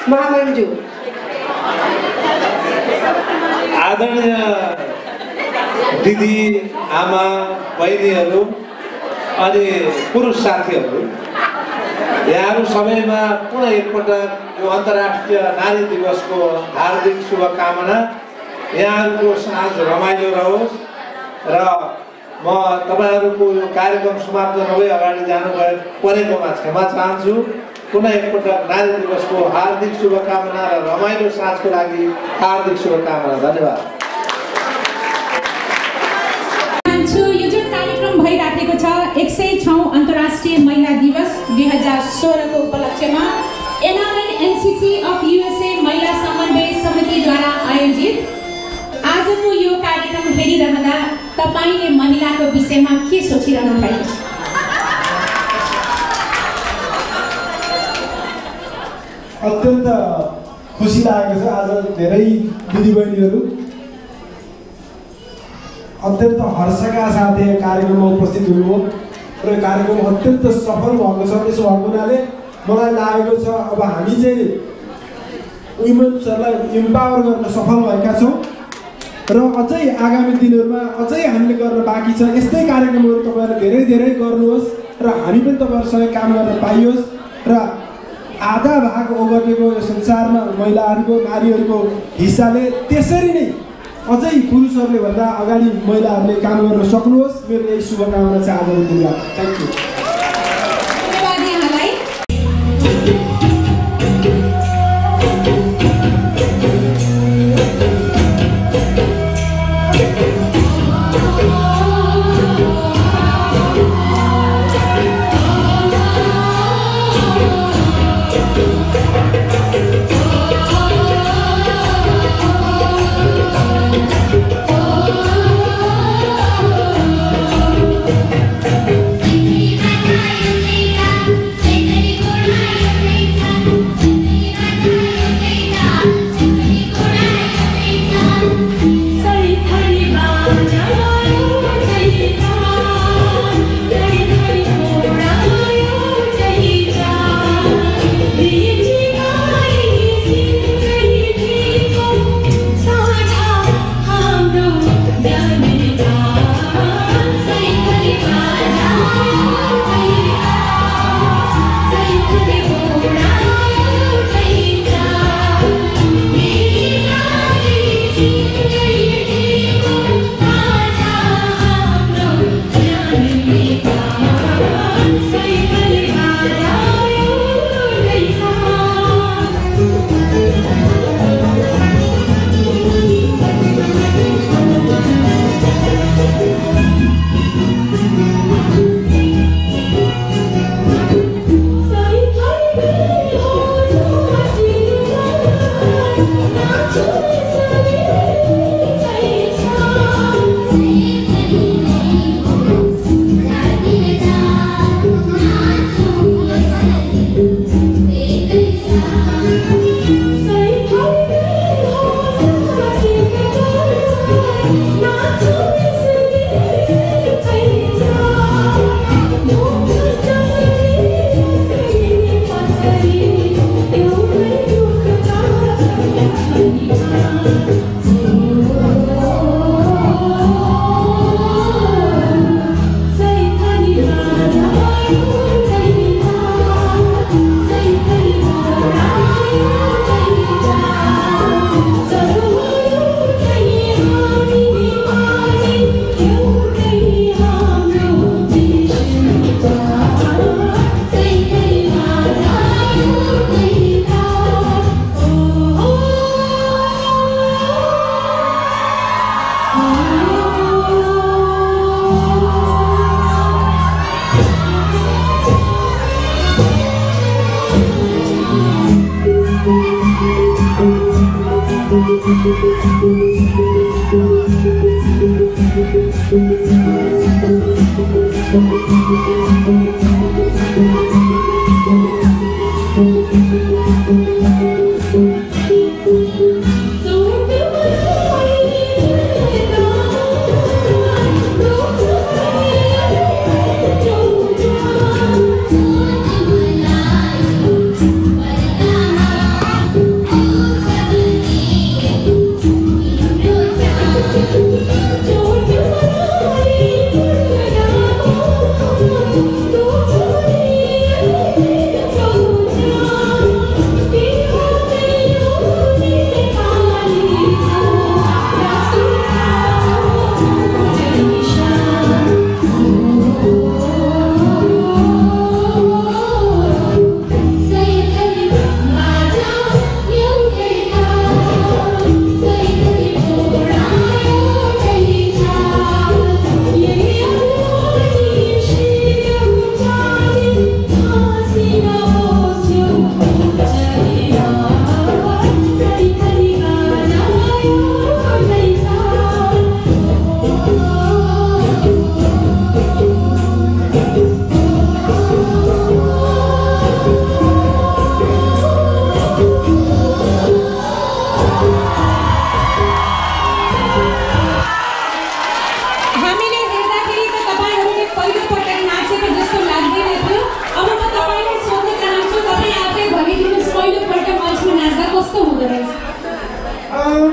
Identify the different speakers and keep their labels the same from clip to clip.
Speaker 1: महामहिमज्यू।
Speaker 2: आदरणीय दिदी आमा बहिनीहरू अनि पुरुष साथीहरू, यहाँहरू सबैमा पुनः एकपटक यो अन्तर्राष्ट्रिय नारी दिवसको हार्दिक शुभकामना। यहाँहरूको साँझ रमाइलो रहोस् र म तपाईहरुको यो कार्यक्रम समाप्त नभई अगाडि जानु परेकोमा क्षमा चाहन्छु। पुनः एकपटक नारी दिवसको हार्दिक शुभकामना र रमाइलो साँझको लागि हार्दिक शुभकामना। धन्यवाद।
Speaker 3: यो जुन कार्यक्रम भइराखेको छ 106औं अन्तर्राष्ट्रिय महिला दिवस 2016 को उपलक्ष्यमा NRN-NCC अफ USA महिला समन्वय समितिद्वारा आयोजित आजको यो कार्यक्रम हेरिरहँदा तपाईले महिलाको विषयमा के सोचिरहनु भएको छ?
Speaker 4: अत्यन्त खुसी लागेको छ। आज धेरै दिदीबहिनीहरू अत्यन्त हर्षका साथ कार्यक्रममा उपस्थित हुनुभयो र कार्यक्रम अत्यन्त सफल भएको छ। त्यसो भएको हुनाले मलाई लागेको छ अब हामी चाहिँ वुमेन्सहरूलाई इम्पावर गर्न सफल भएका छौँ र अझै आगामी दिनहरूमा अझै हामीले गर्न बाँकी छ। यस्तै कार्यक्रमहरू तपाईँहरूले धेरै धेरै गर्नुहोस् र हामी पनि तपाईँहरूसँग काम गर्न पाइयोस् र आधा भाग ओगटेको यो संसारमा महिलाहरूको नारीहरूको हिस्साले त्यसरी नै अझै पुरुषहरूले भन्दा अगाडि महिलाहरूले काम गर्न सक्नुहोस्। मेरो यही शुभकामना छ आजको दिनमा। Thank you.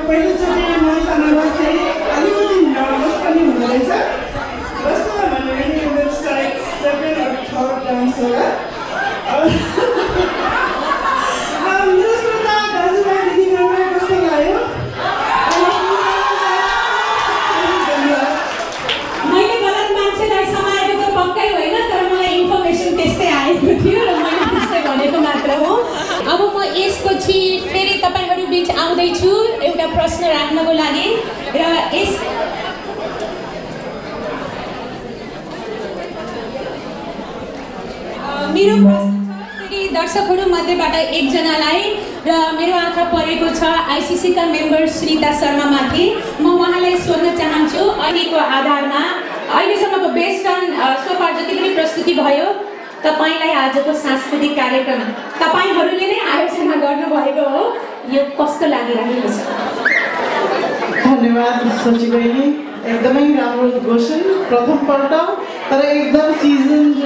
Speaker 1: पहिलोचोटि मसँग चाहिँ अलिकति नर्भस पनि हुँदो रहेछ। वास्तवमा भन्नु भने यो मेरो सायद सेकेन्ड अर थर्ड डान्स होला। मेरो श्रोता दाजुभाइ दिदीबहिनीलाई कस्तो लाग्यो?
Speaker 3: मैले गलत मान्छेलाई समाएको त पक्कै होइन, तर मलाई इन्फर्मेसन त्यस्तै आएको थियो र मैले त्यस्तै भनेको मात्र हो। अब म यसपछि फेरि तपाईँहरू बिच आउँदैछु एउटा प्रश्न राख्नको लागि र यस मेरो प्रश्न छ फेरि दर्शकहरू मध्येबाट एकजनालाई र मेरो आँखा परेको छ आइसिसीका मेम्बर श्रीता शर्मामाथि। म उहाँलाई सोध्न चाहन्छु अहिलेको आधारमा अहिलेसम्मको बेस्ड अन सोफा जति पनि प्रस्तुति भयो तपाईलाई आजको सांस्कृतिक कार्यक्रम तपाईहरूले नै आयोजना गर्नुभएको हो, यो कस्तो लागिरहेको छ?
Speaker 1: धन्यवाद सची बहिनी, एकदमै राम्रो क्वेसन। प्रथमपल्ट तर एकदम सिजन्ड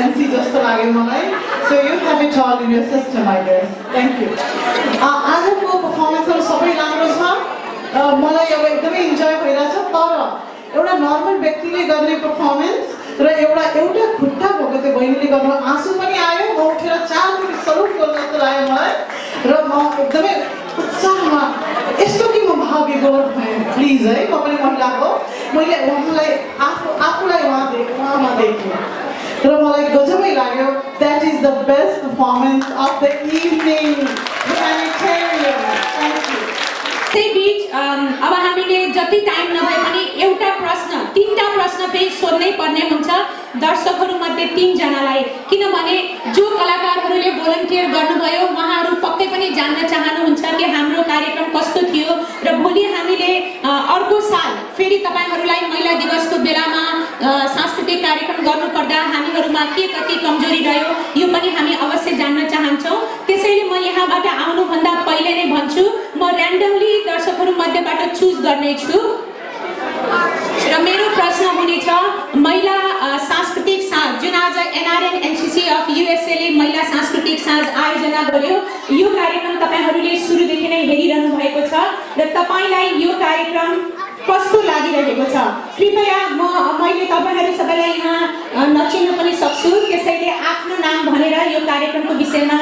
Speaker 1: एमसी जस्तो लाग्यो मलाई। So you have it all in your system I guess. Thank you. आजको पर्फर्मेन्सहरू सबै राम्रो छ, मलाई अब एकदमै इन्जोय भइरहेछ। तर एउटा नर्मल व्यक्तिले गर्ने पर्फर्मेन्स र एउटा खुट्टा भएको त्यो बहिनीले गर्नु आँसु पनि आयो। म उठेर चारचोटि सल्युट गर्नु जस्तो लाग्यो मलाई र म एकदमै उत्साहमा यस्तो कि म भागेको भएँ। प्लिज है, म पनि महिला हो, मैले उहाँलाई आफूलाई उहाँमा देखेँ र मलाई गजबै लाग्यो। That is the best performance of the evening.
Speaker 3: त्यही बिच अब हामीले जति टाइम नभए पनि एउटा प्रश्न 3टा प्रश्न फेरि सोध्नै पर्ने हुन्छ दर्शकहरूमध्ये 3 जनालाई, किनभने जो कलाकारहरूले भोलन्टियर गर्नुभयो उहाँहरू पक्कै पनि जान्न चाहनुहुन्छ कि हाम्रो कार्यक्रम कस्तो थियो र भोलि हामीले अर्को साल फेरि तपाईहरूलाई महिला दिवसको बेलामा सांस्कृतिक कार्यक्रम गर्नुपर्दा हामीहरूमा के कति कमजोरी रह्यो यो पनि हामी अवश्य जान्न चाहन्छौँ। त्यसैले म यहाँबाट आउनुभन्दा पहिले नै भन्छु म र्यान्डमली दर्शकहरू मध्येबाट चुज गर्नेछु र मेरो प्रश्न हुनेछ महिला सांस्कृतिक साँझ जुन आज एनआरएन एनसीसी अफ युएसएले महिला सांस्कृतिक साँझ आयोजना गर्यो, यो कार्यक्रम तपाईहरूले सुरुदेखि नै हेरिरहनु भएको छ र तपाईलाई यो कार्यक्रम कस्तो लागिरहेको छ? कृपया मैले तपाईहरू सबैलाई यहाँ नचिन्न पनि सक्छु, त्यसैले आफ्नो नाम भनेर यो कार्यक्रमको विषयमा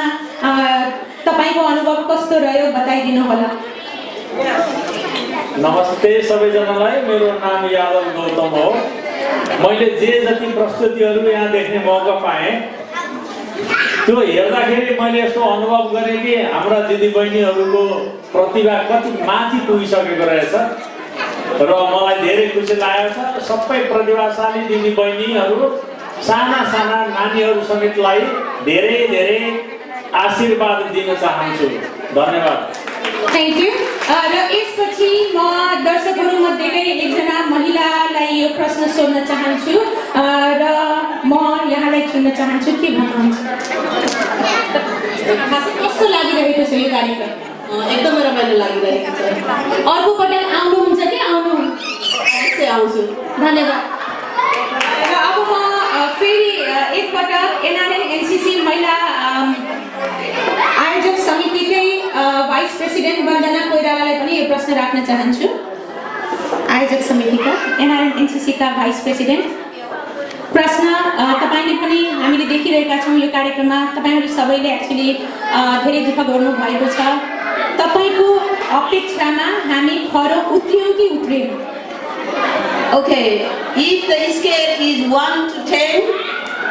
Speaker 3: तपाईको अनुभव कस्तो रह्यो बताइदिनु होला।
Speaker 5: नमस्ते सबैजनालाई, मेरो नाम यादव गौतम हो। मैले जे जति प्रस्तुतिहरू यहाँ देख्ने मौका पाएँ त्यो हेर्दाखेरि मैले यस्तो अनुभव गरेँ कि हाम्रा दिदीबहिनीहरूको प्रतिभा कति माथि पुगिसकेको रहेछ र मलाई धेरै खुसी लागेको छ। सबै प्रतिभाशाली दिदीबहिनीहरू साना साना नानीहरू समेतलाई धेरै धेरै आशीर्वाद दिन चाहन्छु। धन्यवाद।
Speaker 3: Thank you. र यसपछि म दर्शकहरूमध्येकै एकजना महिलालाई यो प्रश्न सोध्न चाहन्छु र म यहाँलाई चुन्न चाहन्छु के भन्नुहुन्छ? कस्तो लागिरहेको छ यो कार्यक्रम?
Speaker 6: एकदमै रमाइलो लागिरहेको छ।
Speaker 3: अर्को पटक आउनुहुन्छ कि आउँछु? धन्यवाद। र अब म फेरि एकपटक एनआरएन एनसीसी महिला आयोजक समितिकै भाइस प्रेसिडेन्ट वन्दना कोइरालालाई पनि यो प्रश्न राख्न चाहन्छु। आयोजक समितिका एनआरएन एनसीसीका भाइस प्रेसिडेन्ट, प्रश्न तपाईले पनि हामीले देखिरहेका छौँ यो कार्यक्रममा तपाईहरू सबैले एक्चुअली धेरै दुःख गर्नु भएको छ। तपाईको अपेक्षामा हामी खरो उठ्यौँ कि उठ्दैनौँ?
Speaker 6: Okay, if the scale is 1 to 10,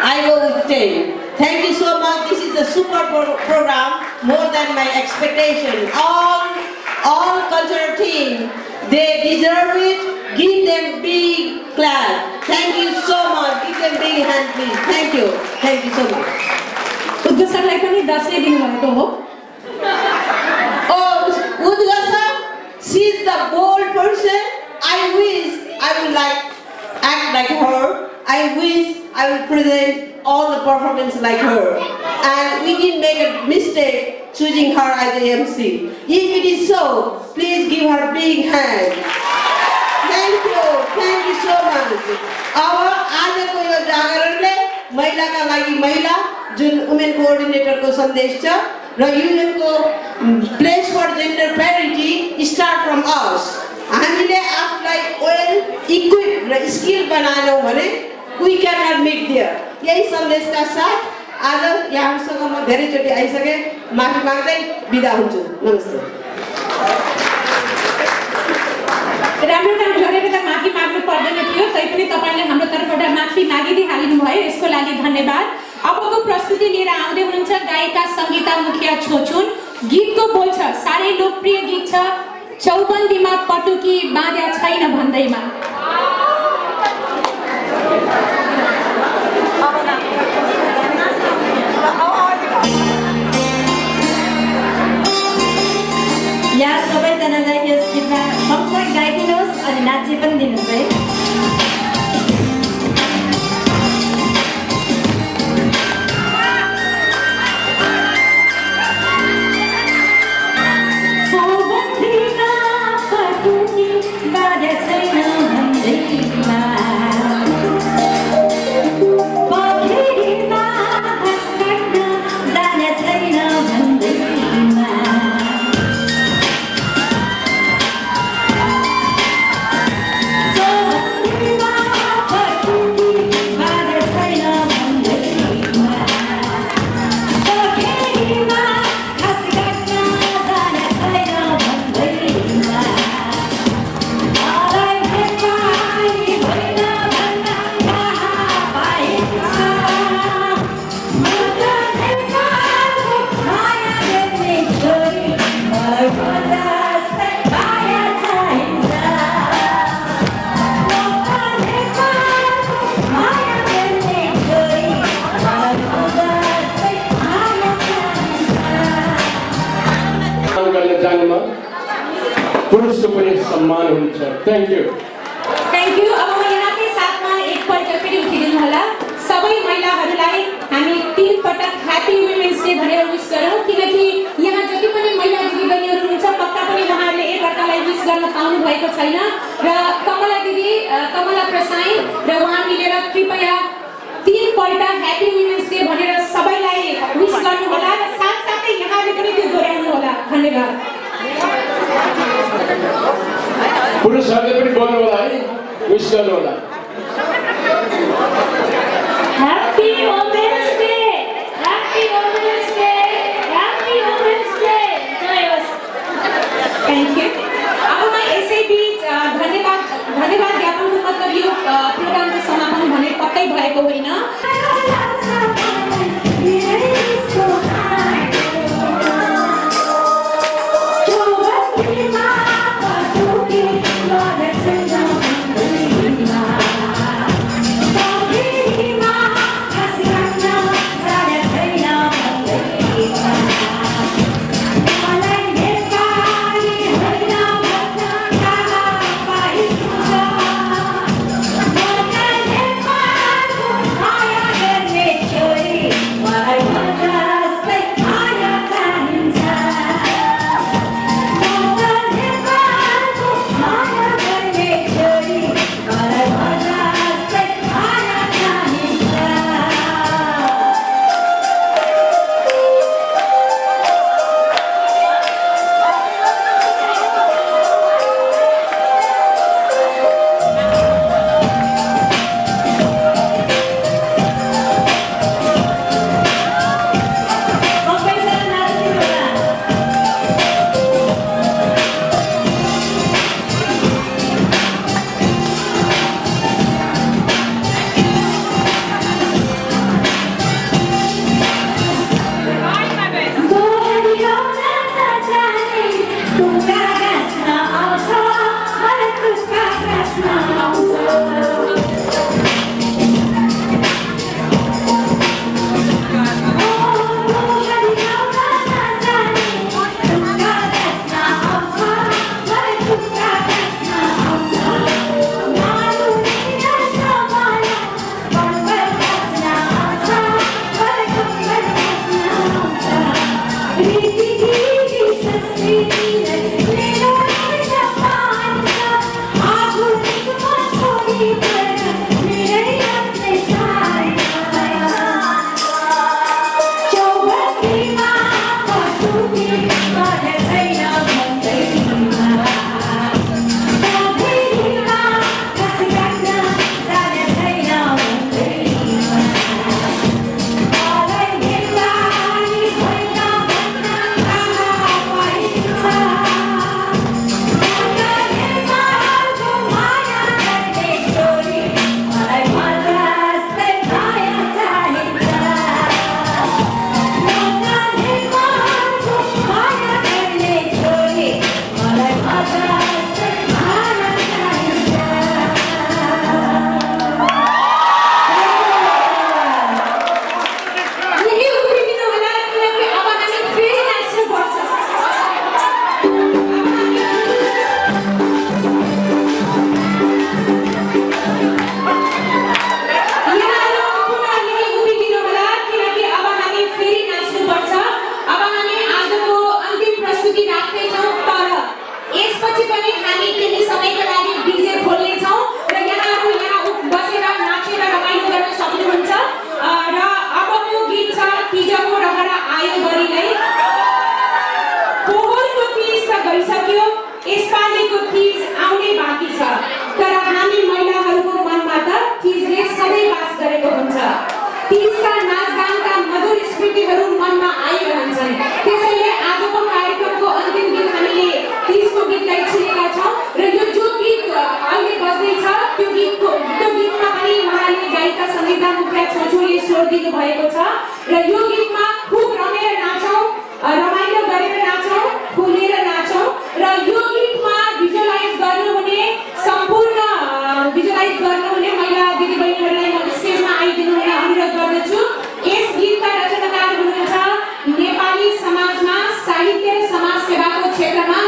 Speaker 6: I go with 10. Thank you so much. This is the super program, more than my expectation. All cultural team, they deserve it. Give them big clap. Thank you so much. Give them big hand, please. Thank you so much.
Speaker 3: उद्घोषकलाई पनि 10 नै दिनुभएको हो।
Speaker 6: Oh, Udgasa, she's the bold person. I wish I would act like her. I wish I would present all the performance like her. And we didn't make a mistake choosing her as the MC. If it is so, please give her a big hand. Thank you so much. अब आजको यो जागरणले महिलाका लागि महिला जुन women कोअर्डिनेटरको सन्देश छ र युनियनको place for gender parity start from us. हामीले आफूलाई वेल इक्विप र स्किल बनाएनौँ भने we can not make there. यही सन्देशका साथ आज यहाँहरूसँग म धेरैचोटि आइसकेँ, माफी माग्दै बिदा हुन्छु। नमस्ते।
Speaker 3: राम्रो काम गरेर त माफी माग्नु पर्दैन थियो, तैपनि तपाईँले हाम्रो तर्फबाट माफी मागिदिइहाल्नु भयो, यसको लागि धन्यवाद। अबको प्रस्तुति लिएर आउँदै हुनुहुन्छ गायिका सङ्गीता मुखिया छोचुन। गीतको बोल छ, साह्रै लोकप्रिय गीत छ, चौबन्दीमा पटुकी बाँध्या छैन भन्दैमा।
Speaker 7: यहाँ सबैजनालाई यस गीतमा सँगसँगै गाइदिनुहोस् अनि नाची पनि दिनुहोस् है।
Speaker 8: पुरुषको पनि सम्मान हुन्छ। Thank you.
Speaker 3: Thank you. अब म यहाँकै साथमा एकपल्ट फेरि उठिदिनु होला। सबै महिलाहरूलाई हामी 3 पटक ह्याप्पी वुमेन्स डे भनेर विश गरौँ, किनकि यहाँ जति पनि महिला दिदीबहिनीहरू हुनुहुन्छ पक्का पनि उहाँहरूले एकअर्कालाई विश गर्न पाउनु भएको छैन। र कमला दिदी, कमला प्रसाई र उहाँ मिलेर कृपया 3 पल्ट ह्याप्पी वुमेन्स डे भनेर सबैलाई विश गर्नु होला र साथसाथै यहाँले पनि त्यो दोहोऱ्याउनु होला। धन्यवाद।
Speaker 8: पुरुषहरूले पनि बोल्नु होला है, विश गर्नु होला।
Speaker 7: Happy women's day, happy women's day, happy women's day. जय होस्।
Speaker 3: Thank you. अब म यसै बीच धन्यवाद ज्ञापनको मतलब यो प्रोग्रामको समापन भने पक्कै भएको होइन।
Speaker 7: Bye.
Speaker 3: आयो गरिनै पोहोरको तीज त गइसक्यो यसपालिको तीज आउने बाँकी छ तर हामी महिलाहरूको मनमा त तीजले सधैँ बास गरेको हुन्छ तीजका नाचगानका मधुर स्मृतिहरू मनमा आइरहन्छन् त्यसैले आजको कार्यक्रमको अन्तिम दिन हामीले तीजको गीतलाई छुनेका छौँ र यो जो गीत अहिले बज्दैछ त्यो गीतमा पनि उहाँले गायिका सङ्गीता मुखिया छोचोले स्वर दिनु भएको छ र यो गीतमा खुब रमेर नाचौँ रमाइलो गरेर नाचौँ खुलेर नाचौँ र यो गीतमा भिजुअलाइज गर्नुहुने सम्पूर्ण भिजुअलाइज गर्नुहुने महिला दिदीबहिनीहरूलाई म स्टेजमा आइदिनु हुन अनुरोध गर्दछु यस गीतका रचनाकार हुनुहुन्छ नेपाली समाजमा साहित्य र समाज सेवाको क्षेत्रमा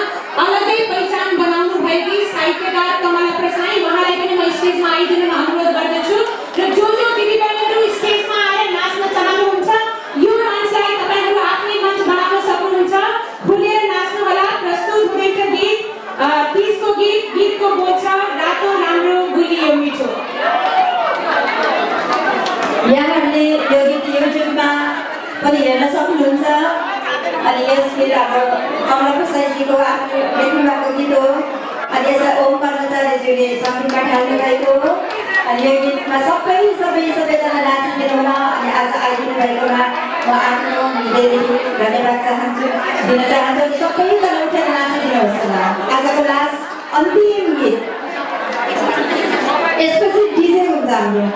Speaker 3: अलग्गै पहिचान बनाउनु भएकी साहित्यकार कमला प्रसाई उहाँलाई पनि म स्टेजमा आइदिनु हुन अनुरोध गर्दछु र जो दिदीबहिनीहरू स्टेजमा आएर नाच्न चाहनुहुन्छ यो मञ्चलाई तपाईहरू आफ्नै मञ्च बनाउन सक्नुहुन्छ खुलेर नाच्नु होला प्रस्तुत हुँदैछ गीत तीजको गीतको बोल छ रातो राम्रो गुलियो मिठो
Speaker 9: यहाँहरूले यो गीत युट्युबमा पनि हेर्न सक्नुहुन्छ अनि यस गीत हाम्रो कमला प्रसाईजीको आफ्नो लेख्नु भएको गीत हो अनि यसलाई ओम कर्मचारीज्यूले सङ्गीतमा ढाल्नु भएको हो अनि यो गीतमा सबैजना नाचिदिनु होला अनि आज आइदिनु भएकोमा म आफ्नो हृदयदेखि धन्यवाद दिन चाहन्छु सबैजना उठेर नाचिदिनुहोस् होला आजको लास्ट अन्तिम गीत यसपछि डिजे हुन्छ हाम्रो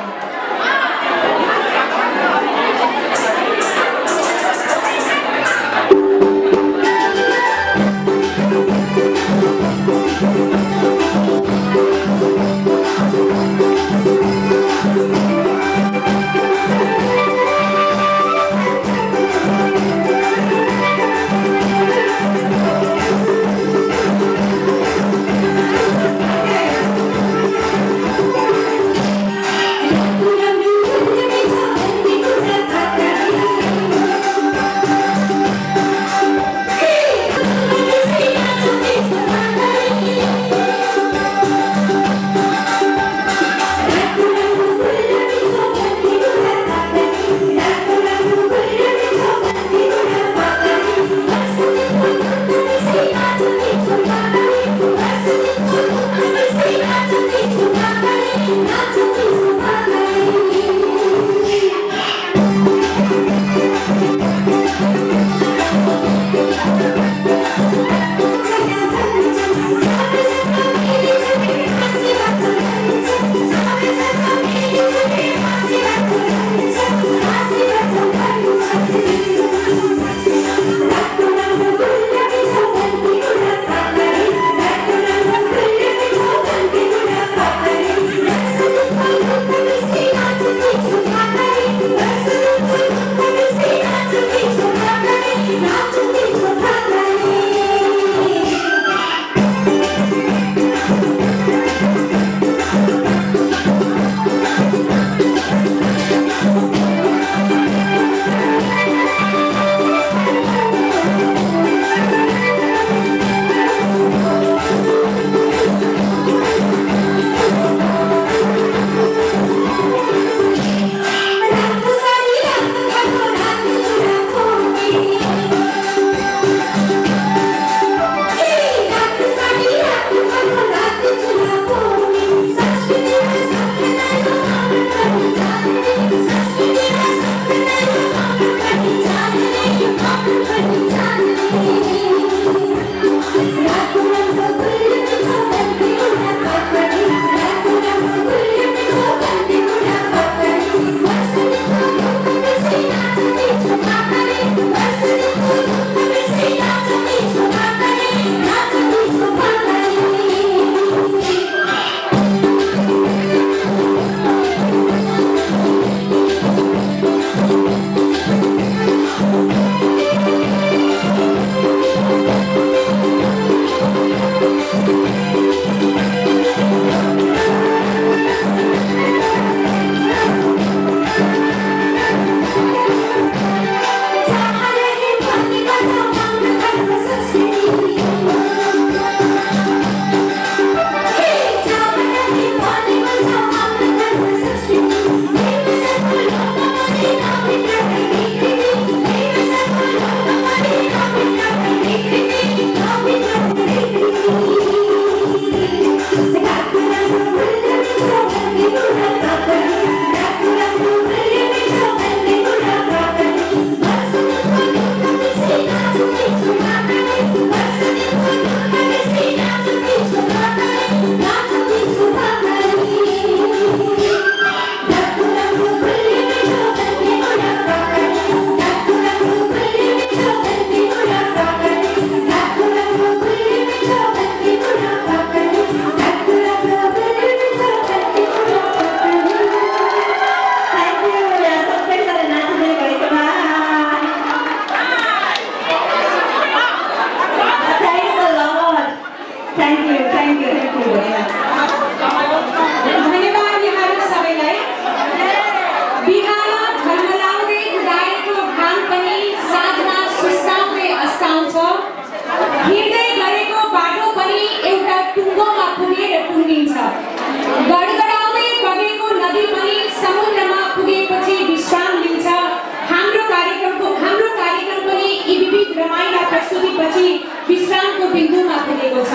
Speaker 3: अवसानको बिन्दुमा पुगेको छ।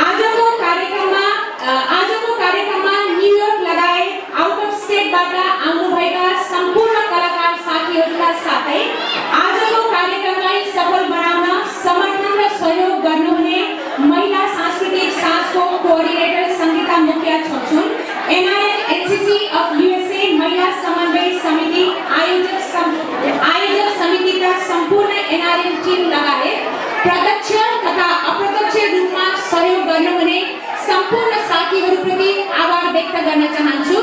Speaker 3: आजको कार्यक्रममा न्युयोर्क लगायत आउट अफ स्टेटबाट आउनुभएका सम्पूर्ण कलाकार साथीहरूका साथै आजको कार्यक्रमलाई सफल बनाउन समर्थन र सहयोग गर्नुहुने महिला सांस्कृतिक साँझको कोअर्डिनेटर सङ्गीता मुखिया छोचुन, NRN NCC अफ USA महिला समन्वय समिति आयोजक समितिका सम्पूर्ण NRN टिम लगायत प्रत्यक्ष तथा अप्रत्यक्ष रूपमा सहयोग गर्नुहुने सम्पूर्ण साथीहरूप्रति आभार व्यक्त गर्न चाहन्छु।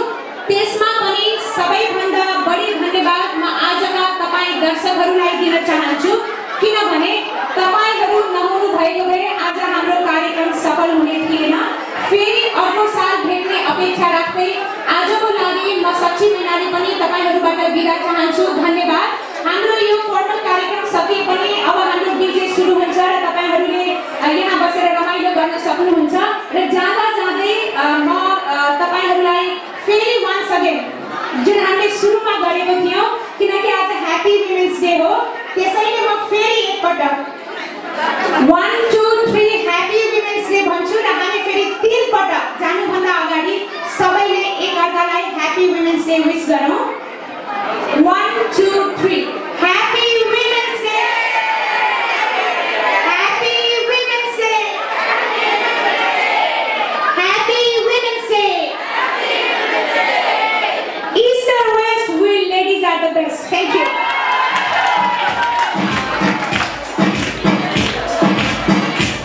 Speaker 3: त्यसमा पनि सबैभन्दा बढी धन्यवाद म आजका तपाईँ दर्शकहरूलाई दिन चाहन्छु, किनभने तपाईँहरू नहुनु भएको भए आज हाम्रो कार्यक्रम सफल हुने थिएन। फेरि अर्को साल भेट्ने अपेक्षा राख्दै आजको लागि म सच्ची मैनाली पनि तपाईँहरूबाट बिदा चाहन्छु। धन्यवाद। हाम्रो यो फर्मल कार्यक्रम सकिए पनि अब हाम्रो डीजे सुरु हुन्छ र तपाईँहरूले यहाँ बसेर रमाइलो गर्न सक्नुहुन्छ र जाँदा जाँदै म तपाईँहरूलाई फेरि वन्स अगेन जुन हामीले सुरुमा गरेको थियौँ, किनकि आज ह्याप्पी वुमेन्स डे हो, त्यसैले म फेरि एकपटक 1 2 3 ह्याप्पी वुमेन्स डे भन्छु र हामी फेरि 3 पटक जानुभन्दा अगाडि सबैले एकअर्कालाई ह्याप्पी वुमेन्स डे विश गरौँ। 1 2 3 happy women's day, happy women's day, happy women's day. East or West, we ladies are the best. Thank you.